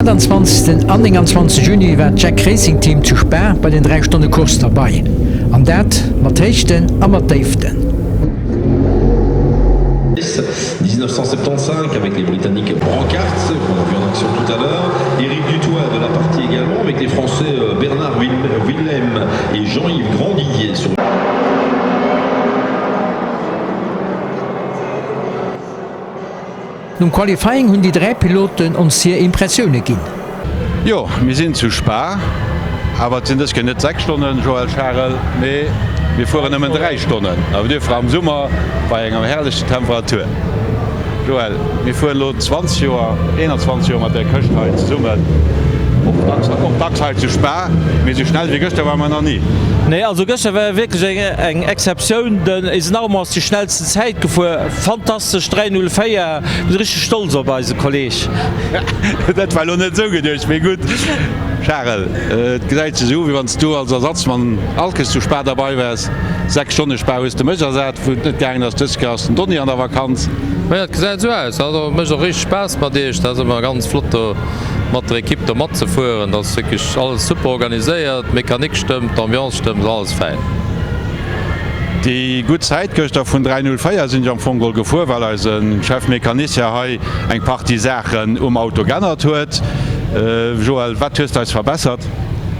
28 an 29 Juni war d'Jack Racing Team zu Spa bei den 3 Stonne Course derbei. An dat mat Héichten a mat Déiften. 1975 avec les Britanniques Brancart qu'on a vu en action tout à l'heure. Eric Dutoit de la partie également avec les Français euh, Bernard Willem et Jean-Yves Grandidier sur Nom Qualifying hunn déi 3 Piloten ons hir Impressioune ginn. Jo, mir sinn zu Spa, awer et sinn dës Kéier net 6 Stonnen, Joël Scharel, mee mir fueren nëmmen 3 Stonnen, awer duerfir am Summer bei enger herrlechen Temperatur. Joël, mir fueren elo 20 Joer, 21 Joer mat där Këscht hei zesummen, och dacks, och dacks hei zu Spa, mee esou schnell wéi gëschter ware mer nach ni. Nee, also gëschter war wierklech eng Exceptioun, den Eisen Armand ass déi schnellsten Zäit gefuer, fantastesch 3:04, mir si richteg stolz op eise Kolleg. Dat war elo net esou geduecht, mee gutt. Charel, et gesäit sech esou u wéi wann s du als Ersatzmann all Kéiers zu Spa derbei waars. 6 Stonne Spa hues de mech ersat, wou et net gaangen ass. Dës Kéier ass den Donny an der Vakanz. Majo, et gesäit esou aus. Also et mécht och richteg Spaass mat iech. Dat ass ëmmer ganz flott do mat der Ekipp do matzefueren. Dat ass wierklech alles super organiséiert, d'Mechanik stëmmt, d'Ambiance stëmmt, alles fäin. Déi gutt Zäit gëschter vun 3:04 sinn ech am Fong geholl gefuer, well eise Chef Mécanicien hei eng Partie Saachen um Auto g'ännert huet. Joël, wat hues de eis verbessert?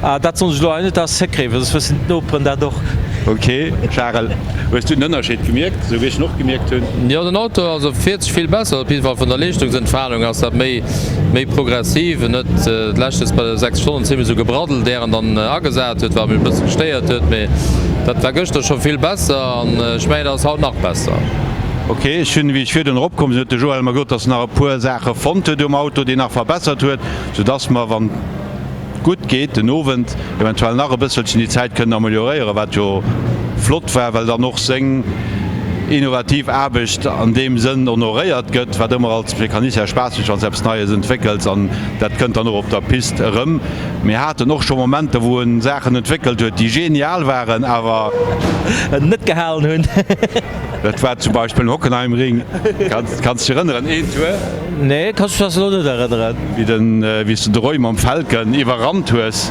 Ah, dat soen ech elo hei net, dat ass Secret, well soss wëssen d'Noperen dat och. Ok, Charel, hues du den Ënnerscheed gemierkt, esou wéi ech en och gemierkt hunn? Jo, den Auto also fiert sech vill besser, op jidde Fall vun der Leeschtungsentfalung ass dat méi méi progressiv, en huet d'lescht bei de 6 Stonnen zimlech esou gebraddelt, där en dann agesat huet, wat mech e bësse gestéiert huet, mee dat war gëschter scho vill besser an ech mengen, dat ass haut nach besser. Ok, ech hunn, wéi ech virdrun eropkomm sinn, huet de Joël mer gesot, dass en nach e puer Saache fonnt huet um Auto, déi en nach verbessert huet, soudass mer, wann et gutt geet, den Owend eventuell nach e bësselchen déi Zäit kënnen amelioréieren, wat jo flott war, well dann och seng innovativ Aarbecht an deem Sënn honoréiert gëtt, wat ëmmer als Mecanicien Spaass mécht, wann s de eppes Neies entwéckels an dat kënnt dann och op der Pist erëm. Mir haten och scho Momenter, wou en Saachen entwéckelt huet, déi genial waren, awer. Net gehalen hunn. Dat war zum Beispill den Hockenheimring. Kanns dech erënneren? Een Tour. Nee, kann ech mech elo net erënneren. Wéi den, wéi s de de Roy mam Falcon iwwerrannt hues,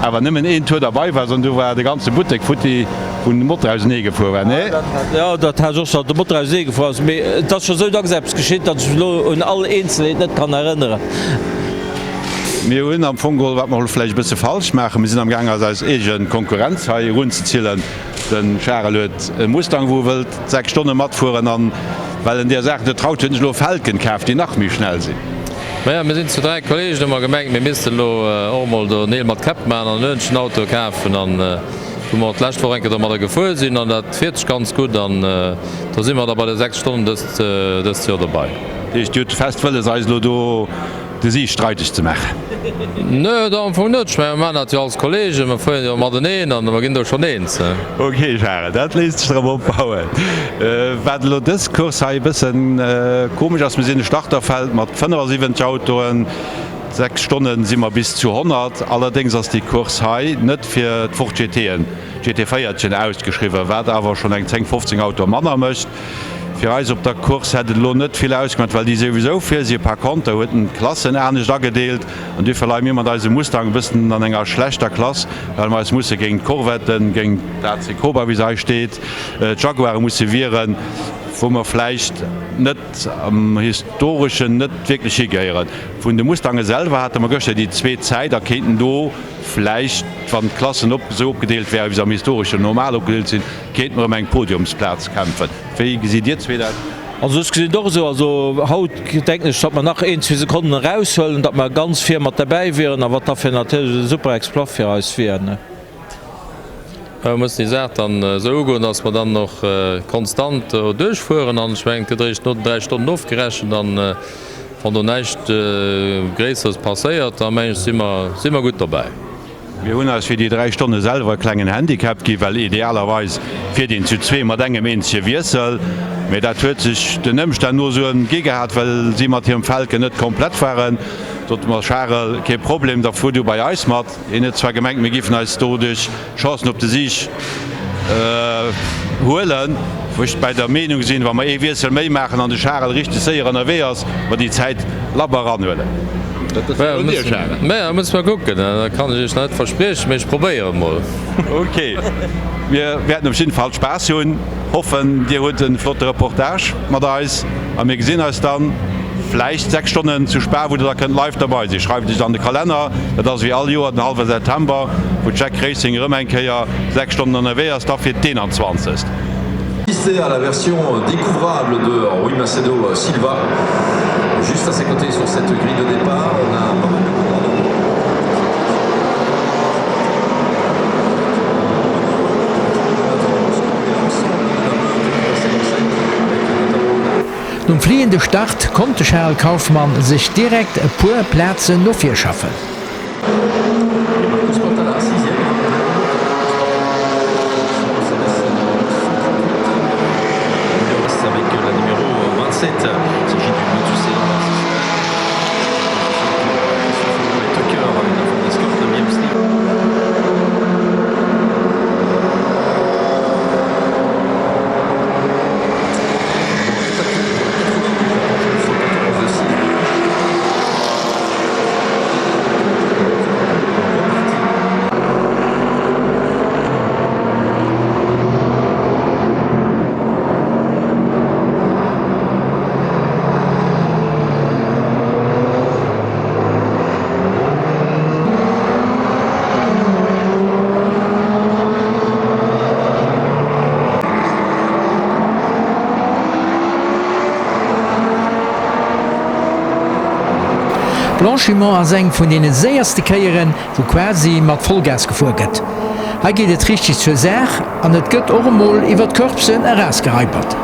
awer nëmmen een Tour derbei waars an du war de ganze Buttek futti, wou den Motor ausenee gefuer war, nee? Jo, dat hat ech och scho, datt de Motor ausenee gefuer ass, mee et ass scho sou dacks eppes geschitt, datt ech mech elo un all Eenzelheet net kann erënneren. Mir hunn am Fong geholl, wat mer elo vläicht e bësse falsch maachen, mir sinn am Gaang eis eis eege Konkurrenz hei erunzezillen. De Charel huet e Mustang, wou e wëllt 6 Stonne matfueren an well en deer Saach net traut, huet en sech elo e Falcon kaf, déi nach méi schnell sinn. Maja, mir sinn zu 3 Kollegen, hu mer gemengt, mir missten elo och emol do Neel mat Käpp maachen an en uerentlechen Auto kafen an wou mer och d'lescht Woch eng Kéier domadder gefuer sinn an dat fiert sech ganz gutt an do si mer da bei de 6 Stonnen dëst dëst Joer dobei. Dat heescht, Dir hutt fest wëlles eis elo do de Sieg streideg ze maachen? Nö, am Fong net. Ech mengen, mer maachen dat jo als Kollegen, mer fueren jo mateneen an mer ginn do schonn eens. Ok, Charel, dat léisst sech drop opbauen. Wat elo dës Course hei e bëssen komesch ass, mir sinn e Starterfeld mat 75 Autoen, 6 Stonne si mer bis zu 100. Allerdéngs ass déi Course hei net fir d'Ford GTen, GT Véiertchen ausgeschriwwen, wat awer schonn eng 10, 15 Autoe manner mécht. Fir eis op der Course hätt et elo net vill ausgemaach, well déi souwisou vir si. Par conter huet en d'Klassen anescht agedeelt an duerfir leie mir mat eisem Mustang e bëssen an enger schlechter Klass, well mer eis musse géint d'Corvetten, géint d'AC Cobra, wéi se hei steet, d'Jaguare musse wieren, wou mer vläicht net am Historeschen net wierklech higehéieren. Vun de Mustange selwer hate mer gëschter déi zweet Zäit a kéinten do vläicht, wann d'Klassen esou opgedeelt wären, wéi se am Historeschen normal opgedeelt sinn, Kéint mer ëm eng Podiumsplaz kämpfen. Wéi gesitt Dir zwee dat? Also ech gesinn et och esou. Also haut denken ech, datt mer nach een, zwee Sekonnen eraushuelen, datt mer ganz vir mat derbäi wieren a wat da fir natierlech e super Exploit fir eis wier. Mer mussen déi Saach dann esou ugoen, datt mer dann och konstant do duerchfueren an ech mengen, et gëtt eréischt no den 3 Stonnen ofgerechent an wann do näischt Gréisseres passéiert, da mengen ech si mer, si mer gutt dobäi. Mir hunn eis fir déi 3 Stonne selwer e klengen Handicap gi well idealerweis fiert een zu zwee mat engem eenzege Wiessel. Mee dat huet sech den Ëmstänn no esou gi gehat, well si mat hirem Falcon net komplett waren. Sote mer, Charel, kee Problem, da fuer du bei eis mat. Hien huet zwar gemengt, mir géifen eis doduerch Chancen op de Sieg huelen, wou ech bäi der Meenung sinn, wa mer ee Wiessel méi maachen an de Charel richteg séier ënnerwee ass, mer déi Zäit labber eranhuelen. Dat ass jo un dir, Charel. Mä muss mer kucken, dat kann ech iech nach net verspriechen, mee ech probéiere mol. Ok, mir wäerten op jidden Fall Spaass hunn. Hoffen dir hutt en flotte Reportage mat eis a mir gesinn eis dann vläicht 6 Stonnen zu Spa, wou der da kënnt live derbei sinn. Schreift iech an de Kalenner, dat ass wéi all Joer den hallwe September, wou Jack Racing erëm eng Kéier 6 Stonnen ënnerwee ass, da fir d'21. Assister à la version découvrable de Rui Macedo Silva juste à ses côtés sur cette grille de départ. On a pas mal de Nom fliehende Start konnt de Charel Kauffmann sech direkt e puer Plazen no vir schaffen. Blanchimont ass eng vun deene séierste Kéieren, wou quasi mat Vollgas gefuer gëtt. Hei geet et richteg zur Saach an et gëtt och emol iwwer d'Curbsen erausgereipert.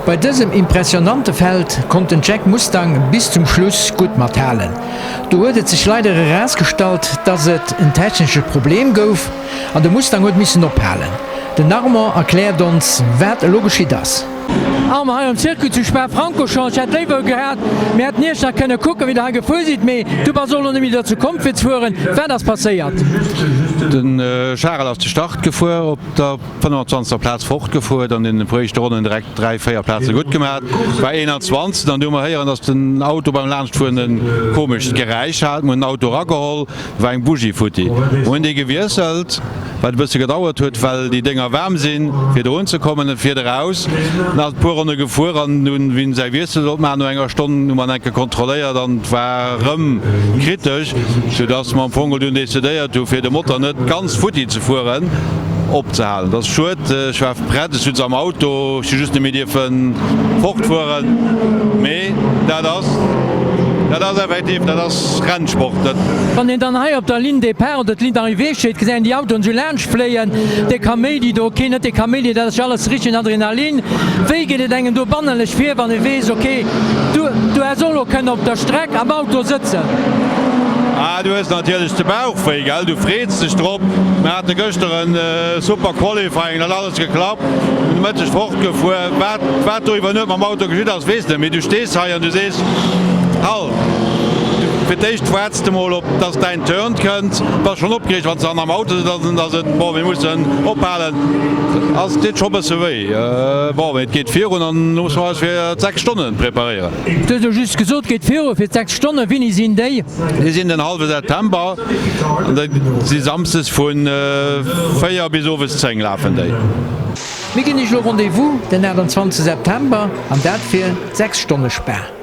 Bei dësem impressionante Feld konnt den Jack Mustang bis zum Schluss gutt mathalen. Do huet et sech leider erausgestallt, dass et en technesche Problem gouf an de Mustang huet missen ophalen. Den Armand erkläert ons wat elo geschitt ass. Armand, hei am Circuit zu Spa-Francorchamps, ech hätt léiwer gehat mir hätten iech nach kënne kucken wéi der hei gefuer sidd, mee du bass och elo net méi dozou komm fir ze fueren. Wat ass passéiert? Den Charel ass de Start gefuer, op der 25. Plaz fortgefuer, dann an den puer éischte Ronnen direkt 3, 4 Plaze gutt gemaat, war 21. An du hu mer héieren, dass den Auto beim Laanschtfueren e komescht Geräisch hat. Mer hunn den Auto erageholl, do war eng Bougie futti. Mer hunn déi gewiesselt, wat e bësse gedauert huet, well déi Dénger waarm sinn, fir do unzekommen. E fiert eraus, en ass e puer Ronne gefuer an dunn, wéi en säi Wiessel sollt maachen, no enger Stonn, hu mer en enke kontrolléiert an et war erëm kritesch, soudass mer am Fong dunn decidéiert hu fir de Motor net ganz futti ze fueren. Opzehalen. Dat ass schued, ech war prett, ech sutz am Auto, ech hu just net méi dierfe fortfueren, mee dat ass. Dat ass effektiv, dat ass Rennsport. Dat. Wann een dann hei op der Ligne départ oder d'Ligne d'arrivée steet, gesäit een déi Autoen esou laanscht fléien, dee Kaméidi do, keen huet dee Kaméidi, dat ass jo alles richtegen Adrenalin. Wéi geet et engem do bannerlech vir, wann ee weess, ok, du, du häss och elo kënnen op der Streck am Auto sëtzen? Ah, du hues natierlech de Bauchwéi, gell, du freets dech drop. Mir hate gëschter e super Qualifying, dat huet alles geklappt, de Mëtteg fortgefuer. Wat, wat do iwwer Nuet mam Auto geschitt ass, weess net, mee du stees hei an du sees, Halt! Fir d'éischt waarts de mol op, dass däin Turn kënnt, bass schonn opgereegt, wann s de dann am Auto sëtz, an dann ass et, bon, mir mussen ophalen. Ass, deet scho bësse wéi. Bon, mee et geet virun an elo musse mer eis fir d'6 Stonne preparéieren. Du hues elo just gesot, geet viru fir d'6 Stonnen. Wéini sinn déi? Déi sinn den hallwe September an déi si samsdes vu 4 bis owes 10 lafen déi. Mir ginn iech elo Rendez-vous den 28 September an dat fir d'6 Stonne Spar.